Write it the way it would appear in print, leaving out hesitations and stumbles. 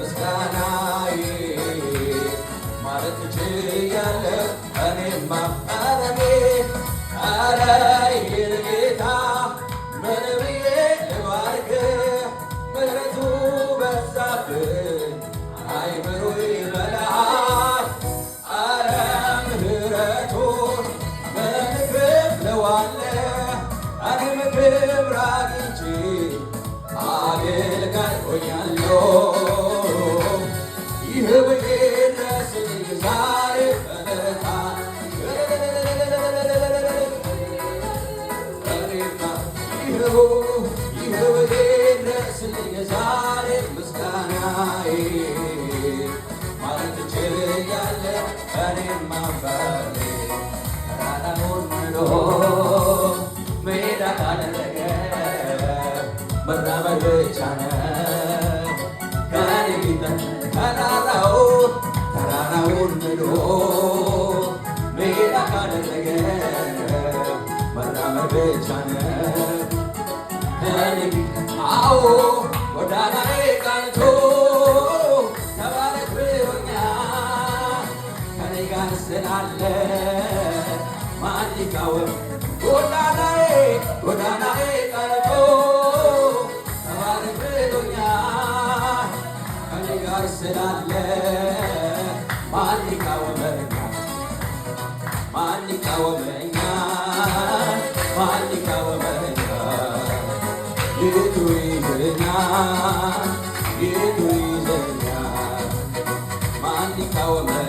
ምስጋናዬ ማለት ችያለሁ። እኔማ ኧረ ኧረ ይህን ጌታ ምን ብዬ ልባርክ? ምሕረቱ በዛብኝ አይምሮዬ በላይ። ኧረ ምሕረቱን ምን እከፍለዋለሁ? እኔም ክብር አግኝቼ አገልጋይ ሆኛለሁ። ይህ ይድረስልኝ ዛሬ በለታ። እኔማ ይኸው ይኸው ይድረስልኝ ዛሬ ምስጋናዬ ማለት ችያለሁ። እኔማ በሬ ተራራውን ምሎ ሜዳ ካደረገ መራመድ ብቻ ነው ከኔ ፊት። ተራራውን ምሎ ሜዳ ካደረገ መራመድ ብቻ ነው ከኔ ፊት። አዎ፣ ጎዳናዬ ቀንቶ ተባረክ ብሎኛል። ከኔ ጋር ስላለ ማን ሊቃወም? ጎዳናዬ ቀንቶ ተባረክ ብሎኛል። ከኔ ጋር ስላለ ማን ይቃወመኛል? ማን ይቃወመኛል? ማን ይቃወመኛል? የቱ ይዘኛል?